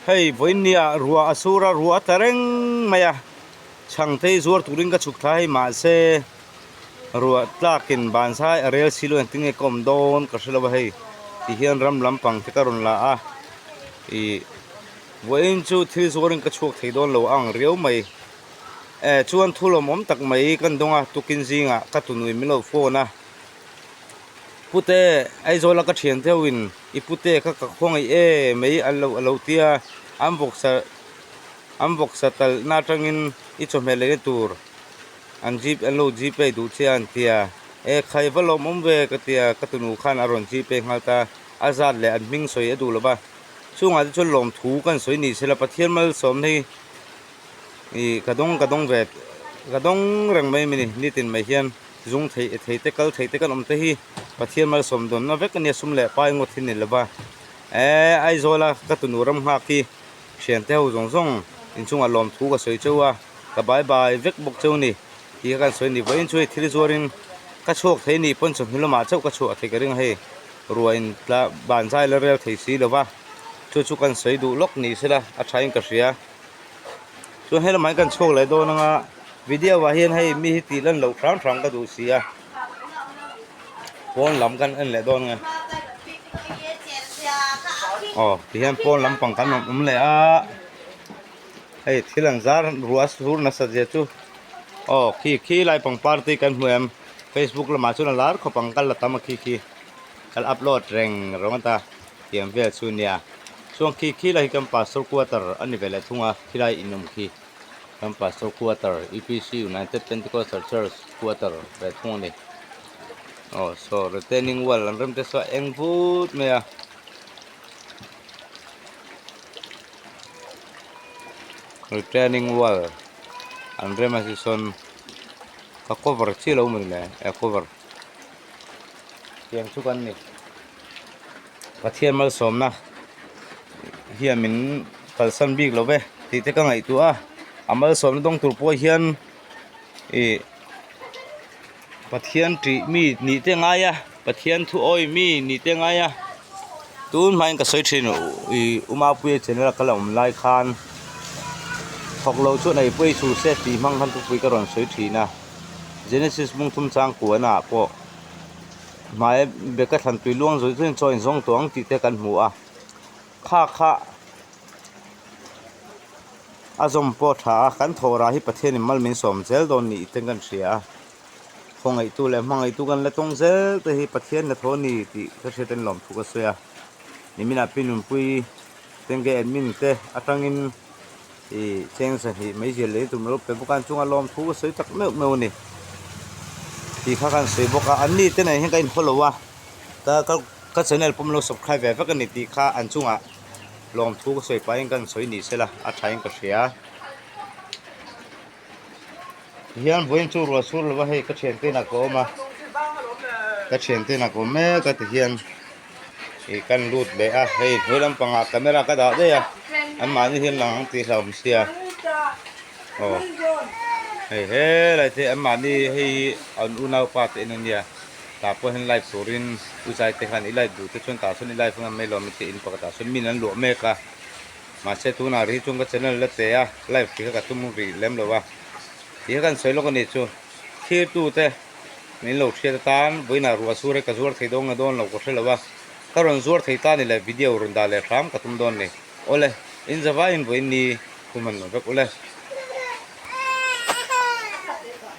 Hei vawinia ruah a sur a, ruah a tla reng mai a, chhangte zuar turin ka chhuk thla hei mahse ruah tlakin bansai a rel si lo engtin nge ka awm dawn ka hre lo a hei tihian ram lampang te ka rawn la a, ih vawiin chu thil zuarin ka chhuak thei dawn lo a ang riau mai. Eh chuan thu lawmawm tak mai kan dawng a, tukin zingah ka tunui min lo phone a, Pute Aizawla ka thian deuhin i pute kha ka khawngaih e mai an lo a lo tia, an vawksa an vawksa talhna atangin i chawhmeh lehna tur an jeep an lo gpay duh che a an tia, e khai va lawmawm ve ka tia ka tunu khan a rawn gpay nghal ta, a zat leh an hming sawi a duh lo va, chungah te chuan lawmthu kan sawi ni sela Pathian malsawmna hi Ih ka dawng ka dawng ve ka dawng reng mai mini nitin mai hian zung thei thei te kal thei te kan awm te hi Pathian malsawm dawnna vek ania sum leh pai ngawt hi ni lova eh Aizawl a ka tunu ram nghak hi thian te ho zawng zawng inchungah lawmthu ka sawi cheu a ka bye bye vek bawk cheu ni tih kha kan sawi ni vawiin chu hei thil zuarin ka chhuak thei ni pawn chawhnu lamah chauh ka chhuah thei ka ring a hei ruain tla ban zai la rel thei si lova chu chu kan sawi duh lawk ni sela a thain ka hria. Chuan he lamah hian kan chhuak leh dawn anga video ah hian hei mi hi tih lan loh hram hram ka duh si a pawn lam kan en leh dawn nge aw ti hian pawn lampang kan rawn awm leh a hei thil an zar ruah sur nasa zia chu aw khi khi lai pangpar te hi kan hmu em facebook lamah chuan a lar khawp ang kal la tam a khi khi kal upload reng rawng ata. Tiang vel chu nia. Chuan khi khi lai hi kan pastor quarter a ni ve leh thung a, khilai in awm khi kan pastor quarter EPC United Pentecostal Church quarter ve thung a ni. Aw saw retaining wall an rem te saw a eng vut mai a. Retaining wall an rem a si sawn ka cover chiah lo mawni le e cover tiang chu kan ni. Pathian malsawmna hian min kalsan bik lo ve tih te ka ngaihtuah a, a malsawmna dawng tur pawh hian ih Pathian tih mi nih te ngai a, Pathian thu awi mi nih te ngai a, tun hmain ka sawi thin ih u Mapuia channel a ka la awm lai khan thawk lo chuan ei pawh i chhu se tih hmang khan thupui ka rawn sawi thin a, Genesis bung thum chang kuana ah pawh. Hmai beka thlan tui luang zawih zawih in chaw inzawng tawh ang tih te kan hmu a, kha kha a zawm pawh a tha a, kan thawhrah hi Pathianin mal min sawm zel dawn ni ten kan hria a, khawngaihtu leh hmangaihtu kan la tawng zel te hi Pathian la thaw a ni tih ka hriat in lawmthu ka sawi a, niminah pi nunpui tenge admin te atangin. Ih cheng sahnih mai zial leh tum lo pe bawk a an chunga lawmthu ka sawi tak meuh meuh a ni tih kha kan sawi bawk a an ni te nen hian ka in follow a ka ka ka channel pawh min lo subscribe ve vek a ni tih kha an chungah lawmthu ka sawi pahin kan sawi ni sela a thain ka hria. Hian vawiin chu ruah sur lova hei ka thiante inah ka awm a ka thiante inah ka awm mek a tihian ih kan lut leh a hei hnuai lampangah camera ka dah daih a anmahni hian lang ang tih hlauhawm sia aw hei helai te anmahni hei hi an unaupa te in ania tah pawh hian live turin u zai te khan i live duh te chuan tah sawn i live ngam mai lo ami te in pakhatah sawn min an luah mek a. Mahse tunah rih chuan ka channel la che a, live tih kha ka tum rih lem lo a. Tih kha kan sawi lawk a nih chu. Thirtute min lo hriat atan vawiinah ruah sur e ka zuar thei dawn nge dawn lo ka hre lo a. Ka rawn zuar thei ta ni le video rawn dah leh hram ka tum dawn ni. Awle, in zavaiin vawiin ni hun hman lo vek ule.